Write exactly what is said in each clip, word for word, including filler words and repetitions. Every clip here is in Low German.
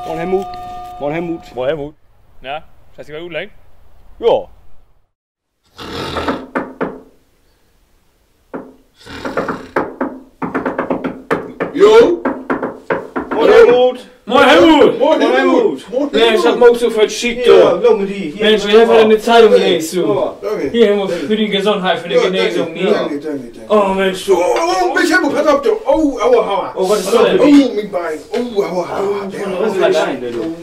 Moin, Helmut. Moin, Helmut. Moin, Helmut. Na, hest du wat utleggt? Ja. Jo. Moin, Helmut. Moin, Helmut. Moin, Helmut. Mensch, wat maakst du för Schiet, du? Mensch, wi hebbt in de Zeitung leest, du. Hier, Helmut, för de Gesundheit, för de Genesung, ne? Oh, Mensch, du. Oh, oh, Mensch, Helmut, pass op, du. Oh, aua, aua. Oh, wat is dat denn? Oh, mien Been. Oh, aua, aua.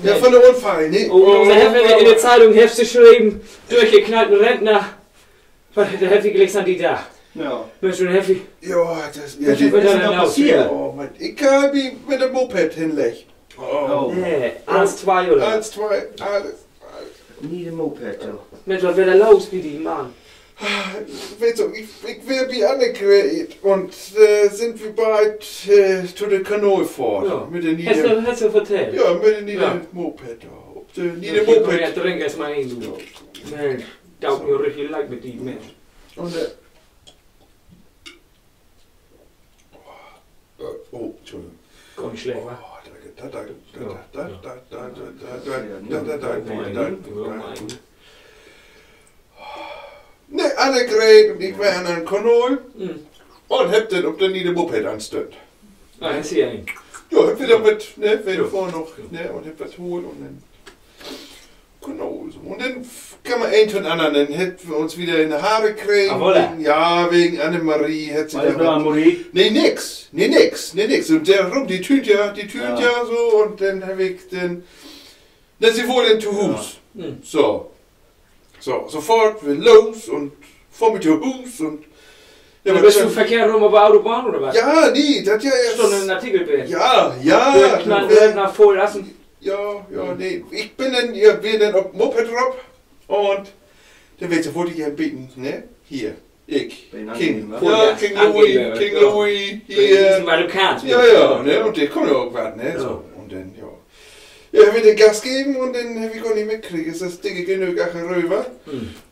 Ja, von de Unfall, ne? Oh, wi hebbt in de, in de Zeitung hebbt se schreven, dörchknallten Rentner. Wat, dor heff ik glieks an di dacht. Mensch, dor heff ik, wat is denn dor passeert? Oh, Mann, ik heff mi mit de Moped hinleggt. Nee, eens, twee oder wat? Eens, twee, allens, allens. Niede Moped, du. Mensch, wat weer dor los bi di, Mann? Weetst du, ik, ik weer bi Annegret un, äh, sünd wi beid, äh, to de Kanal fohrt. Mit de niede, hest du vertellt? Ja, mit de niede Moped dor. Op de niede Moped. Drink eerst mal een, du. Mensch, dat deit mi richtig leed mit di, Mensch. Un, äh, oh, Entschuldigung. Gor nich slecht, wa? Nee, Annegret un ik weren an'n Kanal un hebbt denn op de niede Moped anstött. Ja, hebbt wi denn mit, ne, wi fohren noch, ne, un hebbt wat holt un denn, genau so. Un denn keem een to'n annern, denn hebbt wi uns wedder in de Haare kregen. Ja, wegen Annemarie hett se, nee, nix, nee, nix, nee, nix. Un de rüm, de tüünt ja, de tüünt ja so un denn heff ik denn, na, se wull denn to Huus. So. So, sofort weer los un fohr mit to Huus un, ja, bist du verkehrt rüm op de Autobahn oder wat? Ja, nee, dat ja eerst, stunn en Artikel binnen. Ja, ja, dörchknallt, na, vull lassen. Ja, ja, nee. Ik bün denn, ja, weer denn op Moped rop un denn weetst du, wullt ik ja en beten, ne? Hier, ik, King, ja, King Louis, King Louis, hier. Wat du kannst, ja, ne? Un de kunn ja ok wat, ne? So, un denn, ja. Ja, heff ik de Gas geven un denn heff ik gor nich mitkregen, is dat Ding genöög achteröver.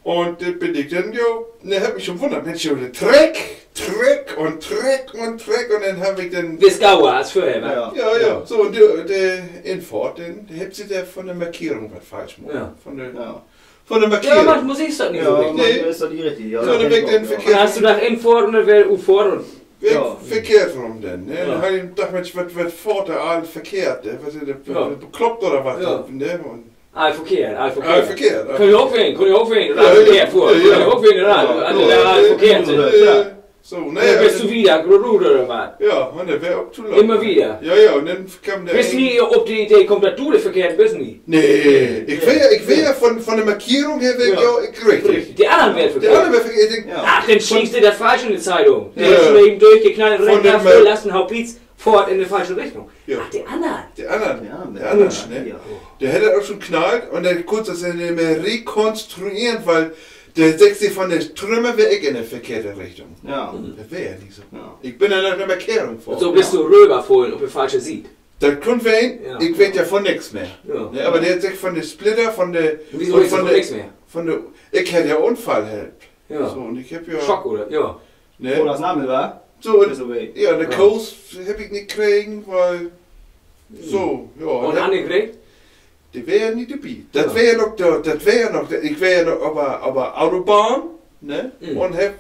Un, äh, bün ik denn, ja, ne, heff mi schon wunnert, Mensch, de Treck, Treck un Treck un Treck un denn heff ik denn, weer gauer as vörher, wa? Ja, ja. So, un de, de Infohrt, denn hebbt se dor von de Markierung wat falsch maakt. Von de, von de Markierung. Manchmal is dat nich so richtig. Nee, is dat nich richtig, ja. So, denn weer ik denn verkehrt. Hest du dor Infohrt un denn weer Utfohrt un verkehrt rüm denn, ne? Denn heff ik dacht, Mensch, wat, wat fohrt de all verkehrt, ne? Wat, is de bekloppt oder wat, ne? Un all verkehrt, all verkehrt. Kunn ja ok ween, kunn ja ok ween, dat all verkehrt fohrt. Kunn ja ok ween, dat all verkehrt sünd. So, ne, bist du wedder groot rut oder wat? Ja, un denn weer ok to laat. Immer wedder. Ja, ja, un denn keem de, bist du nich op de Idee kamen, dat du de Verkehrte büst, nich? Nee, ik weer, ik weer von, von de Markierung her weer ik ja, ik richtig. De annern weren verkehrt. De annern weren verkehrt. Ach, denn schrievst du dat falsch in de Zeitung. De schreven dörchgeknallt, Rentner, vull lassen, Hopiz, fohrt in de falsche Richtung. Ach, de annern. De annern, ne? De hett dat ok schon knallt un denn kunn se dat nich mehr rekonstrueren, wiel de, seggt se, von de Trümmer weer ik in de verkehrte Richtung. Dat weer ja nich so. Ik bün ja na de Markierung fohrt. So büst du röverfullen op de falsche Siet. Dat kunn ween, ik weet ja von nix mehr. Ne, aver de hett seggt, von de Splitter, von de, wieso weetst du von nix mehr? Von de, ik heff ja Unfall hatt. So, un ik heff ja Schock, oder? Ja. Ne? So, ja, de Koos heff ik nich kregen, wiel, so, ja. Un Annegret? De weer ja nich dorbi. Dat weer ja noch, dat weer ja noch, ik weer ja noch op de, op de Autobahn, ne? Un heff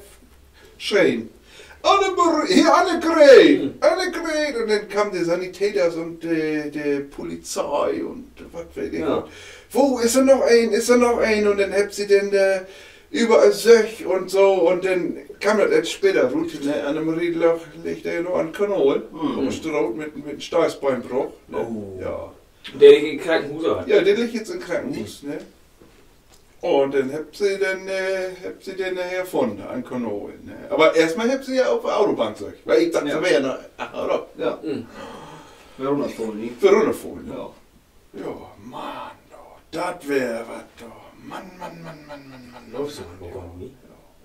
schreen: Annemarie, hier, Annegret! Annegret! Un denn kamen de Sanitäters un de, de Polizei un wat weet ik wat. Wo, is dor noch een? Is dor noch een? Un denn hebbt se denn, äh, överall söcht un so. Un denn kaam dat eerst später rut, ne? Annemarie liggt, liggt ja noch an'n Kanal op de Straat mit, mit en Steißbeenbruch, ne? Ja. De liggt in Krankenhuus, oder? Ja, de liggt nu in Krankenhuus, ne? Un denn hebbt se denn, äh, hebbt se denn naher funnen an'n Kanal, ne? Aver eerstmal hebbt se ja op de Autobahn söcht, wiel ik dacht, se weer ja noch, ach, oder? Weer rünnerfullen, ne? Weer rünnerfullen, ja. Ja, Mann, du, dat weer wat, du. Mann, Mann, Mann.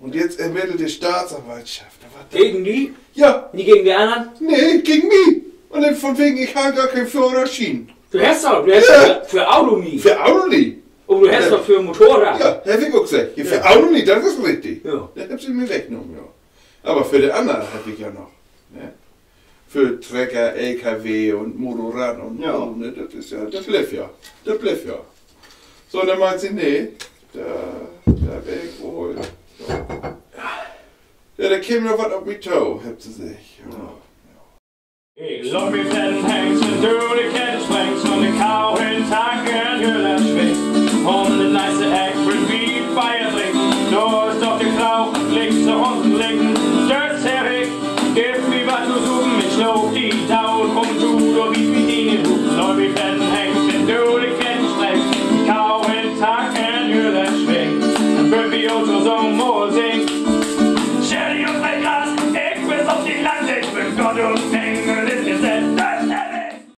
Un jetzt ermittelt de Staatsanwaltschaft. Gegen di? Ja. Nich gegen de annern? Nee, gegen mi. Un denn von wegen, ik harr gor keen Föhrerschien. Du hest doch, du hest doch för Auto nich. För Auto nich. Aver du hest doch för Motorrad. Ja, heff ik ok seggt. Ja, för Auto nich, dat is richtig. Ja. Dat hebbt se mi wegnahmen, ja. Aver för de annern heff ik ja noch, ne? för Trecker, L K W un Motorrad un, ja, ne, dat is ja, dat blifft ja. Dat blifft ja. So, denn meent se, nee, dor, dor bün ik woll. Ja, dor keem noch wat op mi to, hebbt se seggt. Ja. Ik loop mit den Hengst un du de Kette springst un de Kau in Tacken Gülle swingst. Un de nächste